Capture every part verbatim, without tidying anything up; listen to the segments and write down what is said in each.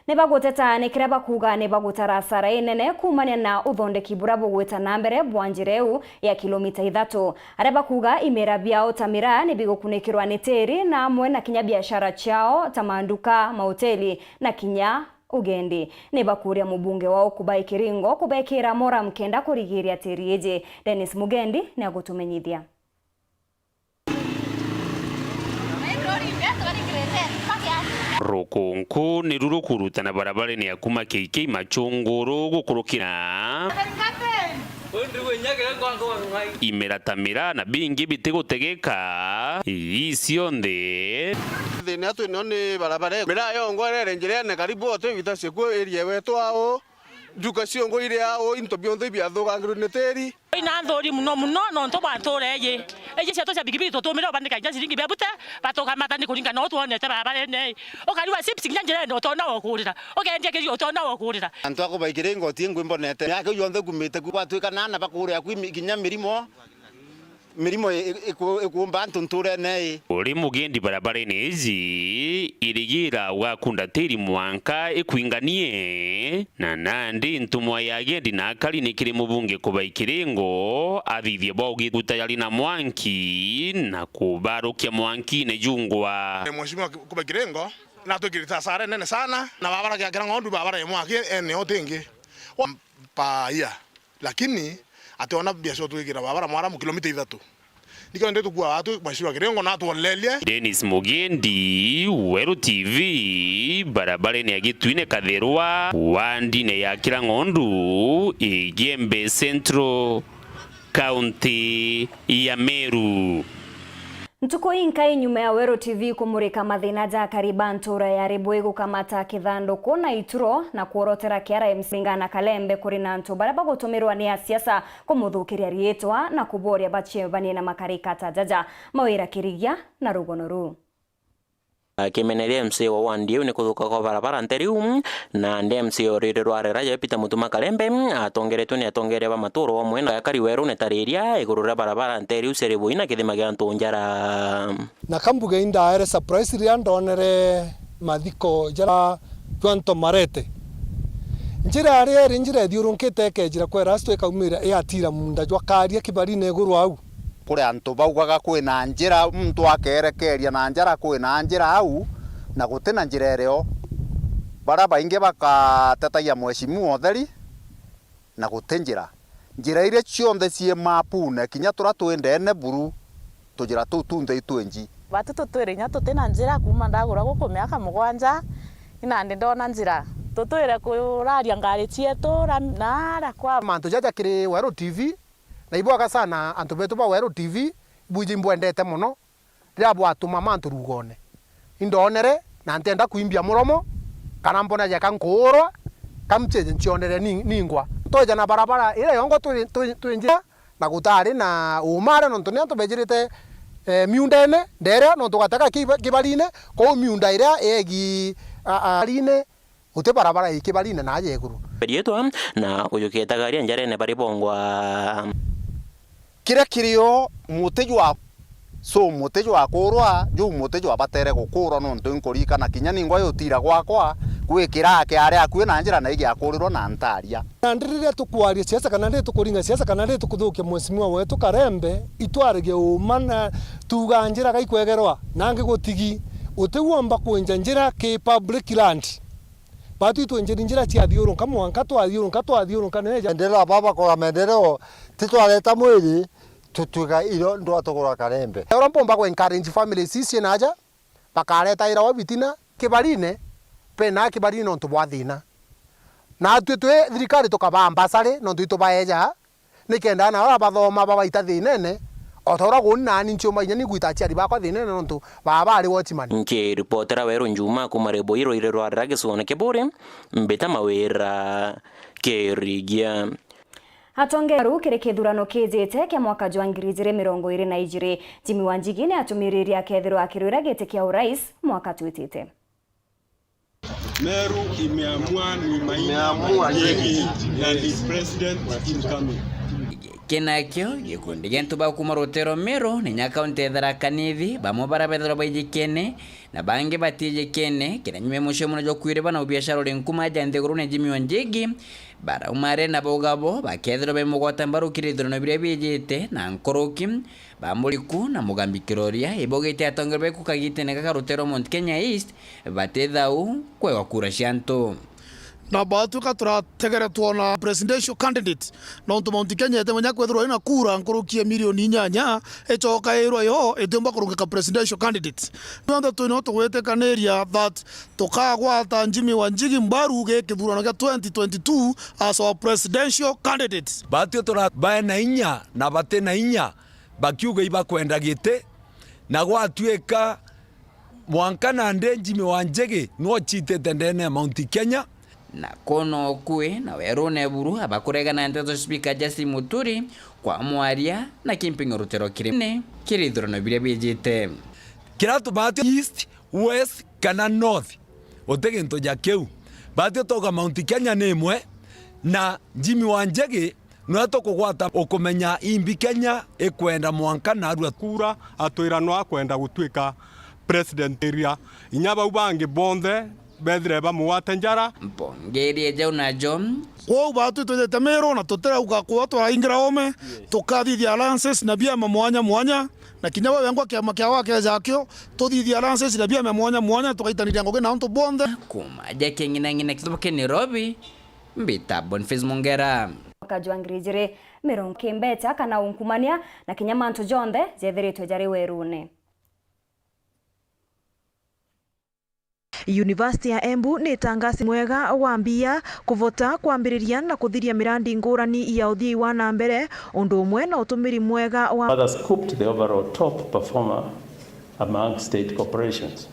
Ni baguteta ni kiria bakuuga ni bagutara asara inene kuumania na uthondeki buria bugwita na mbere bwa njira iu ya kilomita ithatu. Aria bakuuga imera biao ta miraa ni bigukunikirwa ni tiri na amwe na kinya biashara ciao ta manduka, mahoteli na kinya ugendi. Ni bakuuria mubunge wao Kubai Kiringo kubekira moram kenda kurigiria tiri iji. Dennis Mugendi ni agutumenyithia. Rukunku niru rukurutana barabarene ya kuma K K Machunguru gukurukira imera ta miraa na bingi bitigutegeka. Ii cionthe. Thina twinio ni barabara. Miraa yongwa irere njirene karibu ote bita ciku irie wetu ao. Nduka ciongo iri ao, into bionthe biathukangirwe ni tiri. Ina nthuri muno muno nontu bwa ntura iji. Iji ciatu cia bigibigi tutumire ubandika nja ciringi bia bute, batukamata ni kuringana na uria twonete barabarene. Ukariwa chips kinya njirene utona wa ukurira. Ukendia kiri utona wa ukurira. Antu a Kubai Kiringo ti ngwi mbonete. Miaka iu yonthe kumite ku gwatwika nana bakuria kwi mi-, kinya mirimo. Mirimo i-, i-, iku-, ikuumba antu nturene ii. Uri mugendi barabarene iji, irigira ugakunda tiri mwanka ikwinganie, na nandi ntumwa ya agendi na akari ni kiri mubunge Kubai Kiringo athithie bwa ugitu tayari na mwanki na kubarukia mwankine jungwa. Mheshimiwa Kubai Kiringo natwikirite asara nene sana, na babara giakira ng'ondu babara imwe aki ene o tingi. Wa-, pa ia. Lakini ationa mbia cia utwikira barabara mwaramu kilomita ithatu. Nikio ndi tukua atu Mheshimiwa Kiringo na atuolelie. Dennis Mugendi, Weru T V, barabarene ya Gitwine Kathirwa, wandine ya Kirang'ondu, Igembe Central, kaunti ya Meru. Ntuku inkai nyuma ya Weru T V kumurika mathina ja akari ba ntura ya Ribui gukamata kithanduku na ituro na kworotera K R M C Ringana Kalembe kuri na antu baria bagutumirwa ni asiasa kumuthukiria riitwa na kuboria baciebanie na makarika ta jaja. Mawira Kirigia na rugono ruu. Akimeneria M C A wa wandi iu ni kuthuka kwa barabara ntheri u, na ndi M C A o rwiri rwa Rera ja Peter Mutuma Kalembe atongeretwe ni atongeria ba maturo amwe na akari Weru ni tariria iguru ria barabara ntheri u cia Ribui na kithima gia Ntunjara. Na kambuge indaere surprise riria ndonere mathiko jara jwa Ntomarete. Njira aria eri njira ithiurunkite ikejira kwera astu ikaumira iatira munda jwa Karia kibarine iguru au. Kuri antu baugaga kwina njira, muntu akerekeria na njara kwina njira au, na gutina njira irio. Baria baingi bakatetagia Mheshimiwa Utheri, na guti njira. Njira iria cionthe cii mapune, kinya turia twi ndene buru, tujira tuu tunthe itwinji. Batu tutwire inya tutina njira kuuma ndagura guku miaka mugwanja, inandi ndona njira. Tutwire kuraria ngari cietu ra-, naara kwa. Mantu jaja kiri Weru T V, na ibwega sana antu betu ba Weru T V, ibwiji imbwendete mono. Riria bwatuma mantu rugone, indonere na ntienda kwimbia muromo, kana mbona jeka nkuurwa, kamcheje ncionere ni-, ningwa. Tweja na barabara iria yongo twi-, twi-, twi njira, na gutari na uumare, nontu ni antu bejirite, eh, miundene, nderia, nontu gateka kiba-, kibarine, kou miunda iria yegi, a, a, rine, guti barabara i kibarine na aja iguru. Riitwa, na uyu ketagaria njarene bari bongwa. Kiria kirio muti jwa, so muti jwa kurwa, juu muti jwa batere gukurwa, nontu inkuririkana kinya ningwa yutira gwakwa, gwikira kiari akui na njira na igiakurirwa na ntaria. Nandi riria tukwaria siasa, kana riria tukuringa siasa, kana riria tukuthukia mheshimiwa wetu Karembe, itwaragia uuma na tuugaa njira gaikwegerwa, nangi gutigi. Uti womba kwinja njira ki public land. Batu itwinjiri njira ciathiurunka mwanka twathiurunka, twathiurunka, neja. Maendeleo baba kora maendeleo, ti twareta mwiri, tutwika irio ndwatugura Karembe. Uria mpomba ku encourage families ici naja, bakareta ira wa bitina kibarine, pena kibarine nontu bwa thina. Natwi twi thirikari tukabaa mbasari nontu itubaeja, nikenda ana bara bathoma babaita thinene, o ta uria guni nani nchiuma inya nigwita aciari bakwa thinene nontu baba bari watchman. Nkiripotera Weru Njuma kuma Ribui rwiri rwa Rera gicigone Kiburi, mbita Mawira Kirigia. Atongeria kiri kithurano kijite kia mwaka jwa ngiri ijiri mirongo iri na ijiri, Jimmy Wanjigi ni atumiririe akethirwa akirwira giti kia urais mwaka twitite. Meru imeamua ni Maina Imeamua Wanjigi ni na ni president incoming. Giki nakio gikundi gia antu ba kuuma ruteere rwa Meru, ni nya kaunti ya Tharaka Nithi, bamwe bara bethirwa baijikene na bangi batijikene, kinya nyuma ya mucemanio jwa kwiriba na ubiashara uri nkuma ja nthigurune Jimmy Wanjigi, barauma ari na bauga bo bakethirwa bemugwata mbaru kiri ithurano biria biijite na nkuruki ba Muriku na Mugambi Kiroria, ibaugite atongeria beku kagitene gaka ruteere rwa Mount Kenya East bati thau kwegwa kura cia antu. Na batwika turategere twona presidential candidate, nontu Mount Kenya itimenya kwithirwa ina kura nkuruki ya milioni inyanya icokairwa yo itiumba kurungika presidential candidate. Nionthe twino tugwitikaniria that tukagwata Jimmy Wanjigi mbaru gi kithurano gia twenty twenty-two as our presidential candidate. Batwi turabae na inya na bati na inya, bakiuga ibakwenda giti, na gwatwika mwanka nandi Jimmy Wanjigi nwe ocitite ndene ya Mount Kenya. Na kono kwi na werune buru abakuregana nteto Speaker Justin Muturi kwa mwaria na kimping'o rutero kiri ne kiri ithurano biria biijite. Kiria tubatwi East, West kana North, uti gintu ja kiu. Batwi tuga Mount Kenya ni imwe na Jimmy Wanjigi nwe tukugwata ukumenya imbi Kenya ikwenda mwanka narua. Kura atwira no akwenda gutwika president area. Inya bau bangi bonthe bethire bamugwate njara. Mbongerie jau najo. Kwou batwi twithite Meru na tutirauga kwoo twaingira ome, tukathithia alliances na biama mwanya mwanya, na kinya we wengwa kiama kiawe akeja akio, tuthithia alliances na biama mwanya mwanya, tugaitaniria ngugi na antu bonthe. Kuma ja king'inang'ina kithubuke Nairobi, mbita Boniface Mongera. Mwaka jwa ngiri ijiri mirongo kimbecha kana unkumania na kinya mantu jonthe jethiritwe jari werune. University ya Embu ni itangaasi mwega wa mbia kuvota kwambiriria na kuthiria mirandi ngurani ya uthii wa na mbere, undu umwe na utumiri mwega wa Further scooped the overall top performer among state corporations.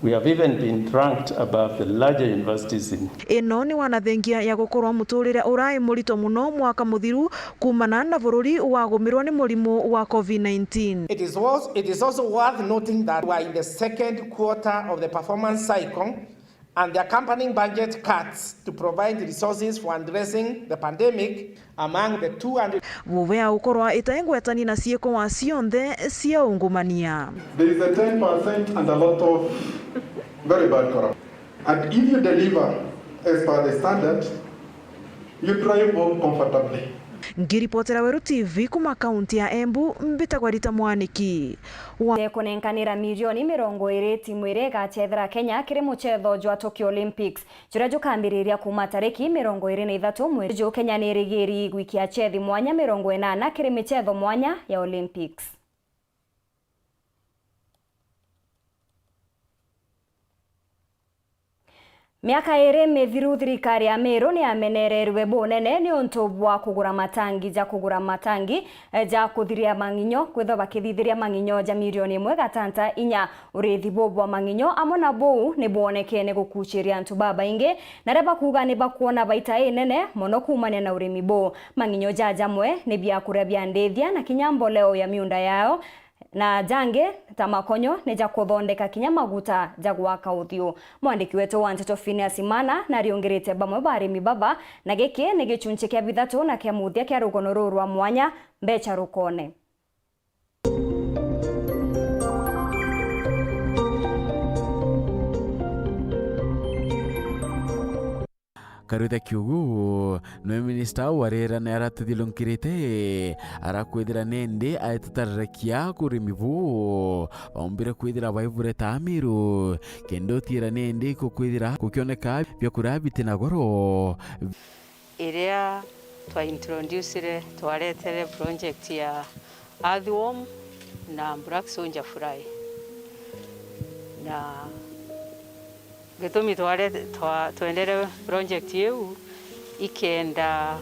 We have even been ranked above the larger universities in Ino ni wanathengia ya gukorwa muturire urai murito muno mwaka muthiru kumana na bururi wagumirwa ni murimu wa covid nineteen. It is was-, it is also worth noting that we are in the second quarter of the performance cycle and the accompanying budget cuts to provide resources for addressing the pandemic among the two hundred. Bubea ukorwa itai ngwetani na ciiko wa cionthe cia ungumania. There is a ten percent and a lot of very bad corruption. And if you deliver as per the standard, you drive home comfortably. Ngiripotera Weru T V kuma kaunti ya Embu, mbitagwa Rita Mwaniki. Wa- Tekunenkanira milioni mirongo iri timu iria igachethera Kenya kiri muchetho jwa Tokyo Olympics, juria jukambiriria kuma tariki mirongo iri na ithatu mweri ju. Kenya ni irigiri gwikia chethi mwanya mirongo inana kiri michetho mwanya ya Olympics. Miaka iri mithiru, thirikari ya Meru ni yamenererwe bunene ni untu bwa kugura matangi ja kugura matangi, eh, ja kuthiria mang'inyo, kwithwa bakithithiria mang'inyo ja milioni imwe gatanta inya. Urithi buu bwa mang'inyo amwe na buu ni bwonekene gukuchiria antu babaingi, na aria bakuuga ni bakwona baita inene mono kuumania na urimi buu. Mang'inyo ja jamwe ni biakuria bia ndithia na kinya mboleo ya miunda yao, na jangi ta makonyo ni ja kuthondeka kinya maguta ja gwaka uthiu. Mwandiki wetu wa nteto Phineas Imana nariungirite bamwe ba arimi baba, na giki ni gichunchi kia bithatu na kia muthia kia rugono ruu rwa mwanya, Mbecha Rukone. Karuta Kiugu, nwe minista warira ni aratuthilunkirite, arakwithira nindi aitutarirekia kurimi buu baumbire kwithira baivureta Amiru, kenda utiira nindi kukwithira kukioneka biakuria biti na goro. Iria twa introducire, twaretere project ya earthworm na black soldier fly. Na gitumi tware-, twa-, twendere project iu, ikenda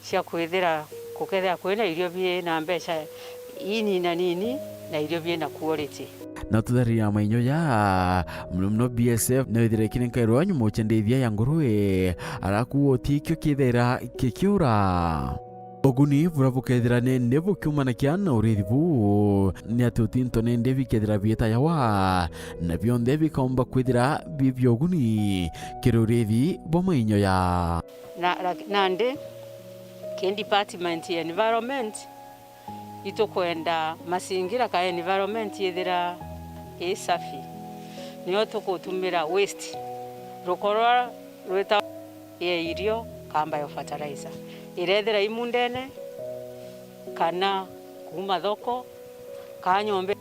cia kwithira, kukethira kwina irio bina mbeca inini na nini na irio bina quality. Na tutharira mainyo ya muno muno B S F, no ithire kiri nkairo nyuma uche ndithia ya ngurue, araku utikio kithera kikiura. Uguni buria bukethira nindi bukiumanakia na urithi buu, ni ati utinto nindi bikethira biita yawa, na bionthe bikaumba kwithira bi bia uguni kiri urithi bwa mainyo ya. Na, na, nandi, Ki department ya environment, itukwenda mazingira ka environment yithira i safi. Nio tukutumira waste. Rukorwa rwita ya irio ka biofertilizer. Irethira i mundene, kana kuuma thoko, ka nyombe.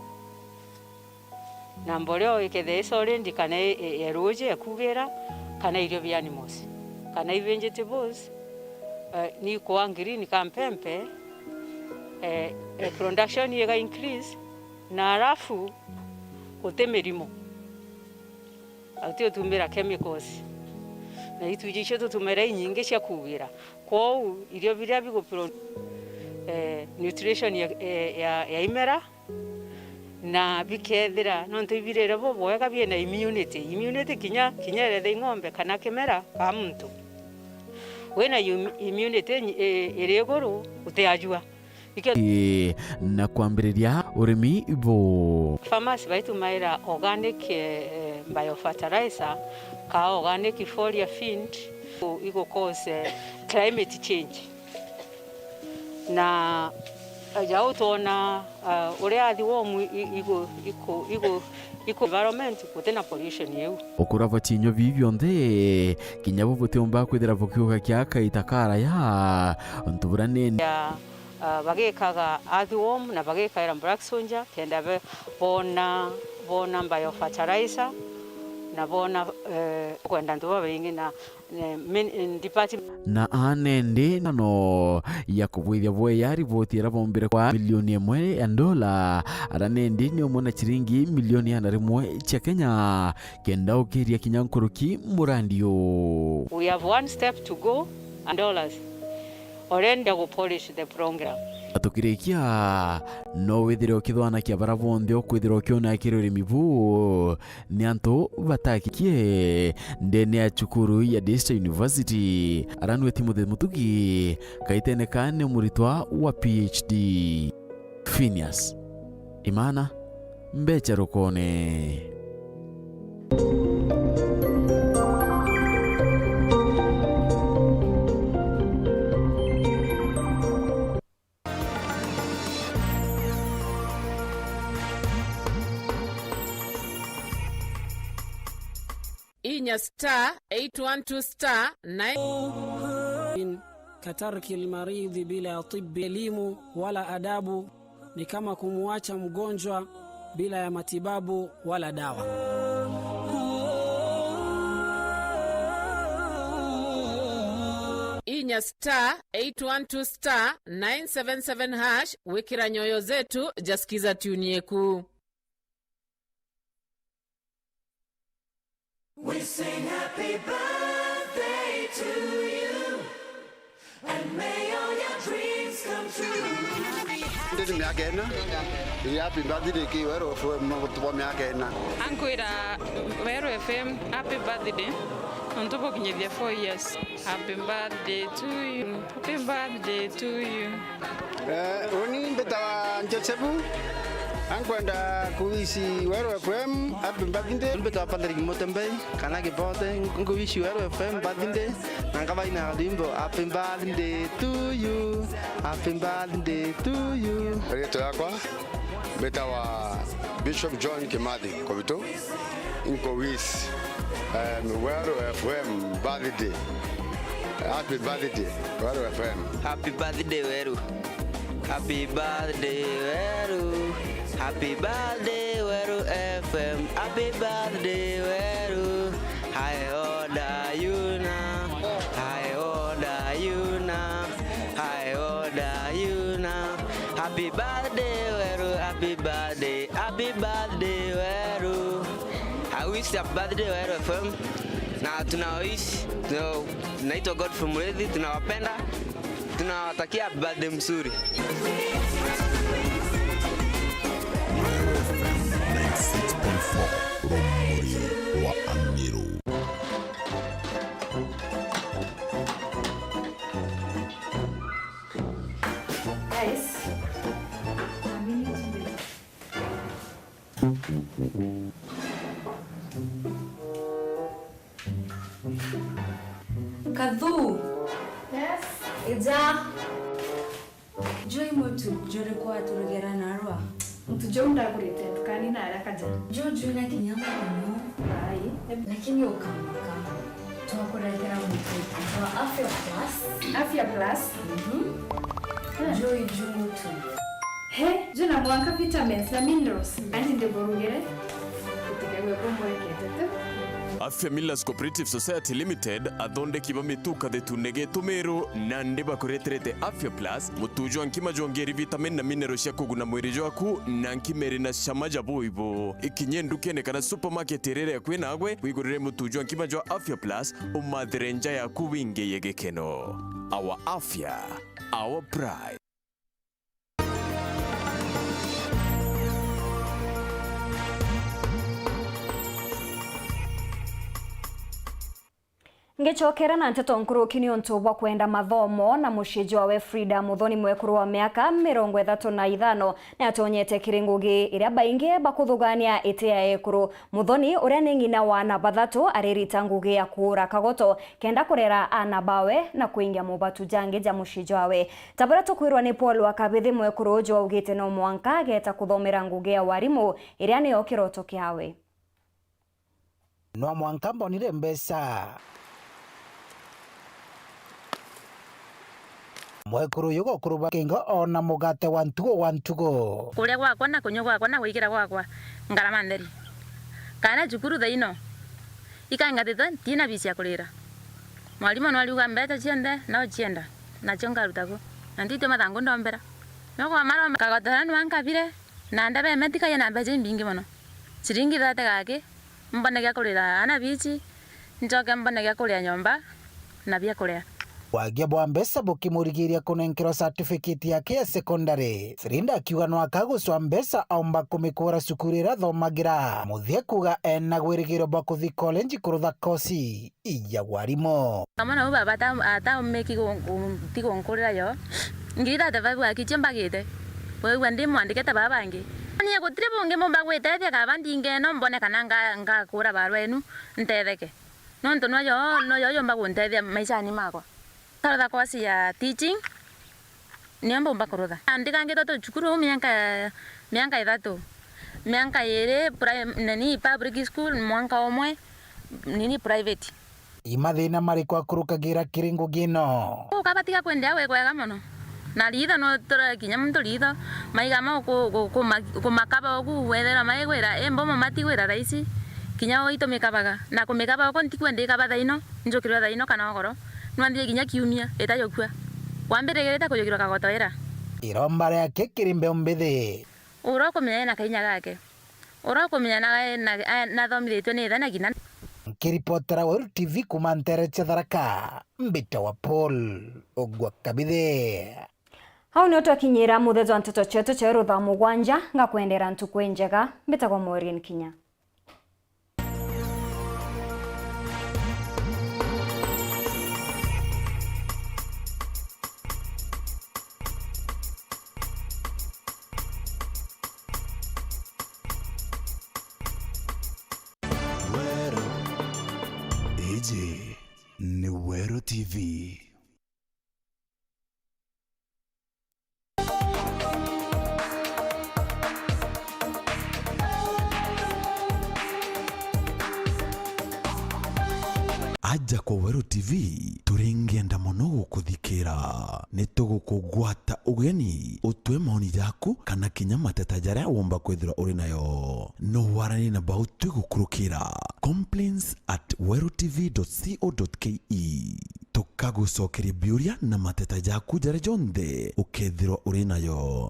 Na mboreo ikethira i solid kana i, i, ya ruuji ya kugira, kana irio bia animals, kana i vegetables, eh, ni ikwa green ka mpempe, eh, eh, production iga increase, na alafu guti mirimo. Guti utumira chemicals. Na ituji icio tutumira inyingi cia kugira. Kwou irio biria bigu pro-, eh, nutrition ya, ya, ya, ya imera, na bikethira, nontu ibirire bubwega, biina immunity. Immunity kinya, kinya iretha i ng'ombe kana kimera ka muntu, wina im-, immunity inyi-, i-, iri iguru, utiajua. Ikio- Ii, na kwambiriria urimi bu. Farmers baitumaira organic, eh, eh, biofertilizer ka organic foliar feed, igu cause, eh, climate change. Na jau twona, ah, uria earthworm i-, i-, igu, igu, igu, igu environment, guti na pollution iu. Ukura bwa ciinyo bii bionthe, kinya bo butiumba kwithira bukiuga kia kaita karaya, untu buria nene. Ya, ah, bagikaga earthworm na bagikaira black soldier, kenda be-, bona, bona biofertilizer, na bona, eh, kwenda antu babaingi na Eh, min-, eh, department. Na aa nendi nano ya kubwithia bweya riboti iria bombire kwa milioni imwe ya ndola, ara nendi ni umwe na ciringi milioni igana rimwe cia Kenya, kenda ukiria kinya nkuruki murandi uu. We have one step to go and dollars. Already go polish the program. Na tukirikia, no withire ukithwanakia bara bonthe ukwithira ukiona kiri urimi buu, ni antu batakikie ndene ya cukuru ya Daystar University. Aranwe Timothy Mutugi, kaitene ka ni muritwa wa P H D. Phineas Imana, Mbecha Rukone. Inya star eight one two star nine. Katarki lmaridhi bila tibbi, elimu wala adabu ni kama kumwacha mgonjwa bila ya matibabu wala dawa. Inya star eight one two star nine seven seven hash wikira Nyoyo Zetu ja Skiza tune yeku. We sing happy birthday to you, and may all your dreams come true. Ndi ni miaka ina. Ni happy birthday ki Weru F M no gutuba miaka ina. Ankwira Weru F M happy birthday. Nontu bukinyithia four years. Happy birthday to you. Happy birthday to you. Eh, uni mbitawa Josefu. Ankwenda kuwishi Weru F M happy birthday. Mbitawa Patrick Mutembei, kana Kibote. Nkuwishi Weru F M birthday. Na nkabaina rwimbo happy birthday to you. Happy birthday to you. Ritwa yakwa mbitawa Bishop John Kimathi Kobitu. Inko wish, um, Weru F M birthday. Happy birthday, Weru F M. Happy birthday, Weru. Happy birthday, Weru. Happy birthday, Weru F M. Happy birthday, Weru. I order you now. I order you now. I order you now. Happy birthday, Weru. Happy birthday. Happy birthday, Weru. I wish happy birthday, Weru F M. Na tuna wish, tuna-, naitwa Godfrey Mureithi, tunawapenda, tunawatakia happy birthday mzuri. Weru F M ninety-six point four, rumuri rwa Amiru. Guys, Kathu. Yes. Ija. Juu i mutu juriku waturugera narua? Muntu juu ndagurite ntukani na arakaja. Juu jwina kinya muno. Ai. Lakini ukamaka. Twakuretera mutu jwa Afya Plus. Afya Plus? Mhm. Ah. Juu i juu mutu. He, juu na mwanka vitamins na minerals. Anti ndiburugire. Gutikagwe kumbwekete tu. Afya Millers Cooperative Society Limited, athondeki ba mitu kathetune getu Meru, nandi bakureterete Afya Plus, mutu jwa nkima jwongeri vitamin na mineral cia kuguna mwiri jwaku, na nkima iri na cama ja buibu. Ikinye ndukene kana supermarket iria iri akui nagwe, wigurire mutu jwa nkima jwa Afya Plus, umathire nja yaku wingiye gikeno. Our Afya, our pride. Ngicokera na nteto nkuruki ni untu bwa kwenda mathomo, na mucii jwawe Frida Muthoni, mwekuru wa miaka mirongo ithatu na ithano, ni atonyete kiri ngugi iria baingi bakuthugania iti ya ekuru. Muthoni, uria ni ng'ina wa aana bathatu, aririta ngugi ya kuura kagoto kenda kurera aana bawe na kuingia mobatu jangi ja mucii jwawe. Ta buria tukwirwa ni Paul wa Kabithi, mwekuru uju augite no mwanka ageta kuthomera ngugi ya warimu, iria niyo kiroto kiawe. No mwanka mbonire mbeca. Mwekuru uyu gukuru ba kingo ona mugate wa ntugo wa ntugo. Kuria gwakwa na kunyua gwakwa na gwikira gwakwa ngarama ntheri. Kana cukuru thaino, ikangatitwe ntina bici ya kurira. Mwarimu no ariuga mbeca cionthe no cienda, nacio ngaruta ku. Na ntitwe mathangu ndombera. No kwa maromba kagotera nwa nkabire, na ndebe meti kaye na mbeca imbingi mono. Ciringi thate gaki, mbone gia kurira aana bici, ncoke mbone gia kuria nyomba na bia kuria. Wagia bwa mbeca bukimurigiria kunenkerwa certificate yake ya secondary, Frida akiuga no akagucwa mbeca aumba kumikura cukuru iria athomagira. Muthia kuuga ena gwirigiro bwa kuthi college kurutha kosi ya warimu. Kamwe nau baba ata-, ataumiki gu-, gu-, ti gunkurira yo. Ngiri thate five akichie mbagite. Wigua ndi mwandike ta baba bangi. Ni gutiri bungi mumba gwitethia kaba ndingeno mbone kana nga-, ngakura barua enu ntetheke. Nontu noyo, noyo yumba guntethia maishani makwa. Nkarutha kosi ya teaching, niyo mbumba kurutha. Ndikangitwe tu cukuru uu mianka, mianka ithatu. Mianka iiri prim-, nini, public school, mwanka umwe, nini, private. I mathina mariku akurukagira kiri ngugi ino? Ukabatiga kwendea gwe kwega mono. Na riitho no tore kinya muntu riitho, maiga mau ku-, ku-, kuma-, kumakaba ugu, wethera maigwira, i mbomo matigwira raisi, kinya o itumikabaga. Na kumikaba uku ntikwenda ikaba thaino, njukirwe thaino kana ugoro. Nwanthire kinya kiumia itajukua. Kwambirigirite kujukirwa kagoto ira. Iromba riake kiri mbeu mbithi. Uria ukumenya ena kainya gake. Uria ukumenya na, na, na, nathomithitue ni ithe na ng'ina. Nkiripotera Weru T V kuuma ntere cia Tharaka, mbitawa Paul Ogwa Kabithe. Au nio twakinyira muthia jwa nteto cietu cia Weru thaa mugwanja, ngakwendera ntuku injega, mbitagwa Maureen Kinya. Weru, iji ni Weru T V. Aja kwa Weru T V, turingenda mono gukuthikira. Ni tugukugwata ugeni, utwe maoni jaku kana kinya mateta jaria womba kwithirwa uri nayo. No waranie na bau twigukurukira, complaints at weru T V dot co dot K E. Tukagucokeria biuria na mateta jaku jaria jonthe ukethirwa uri nayo.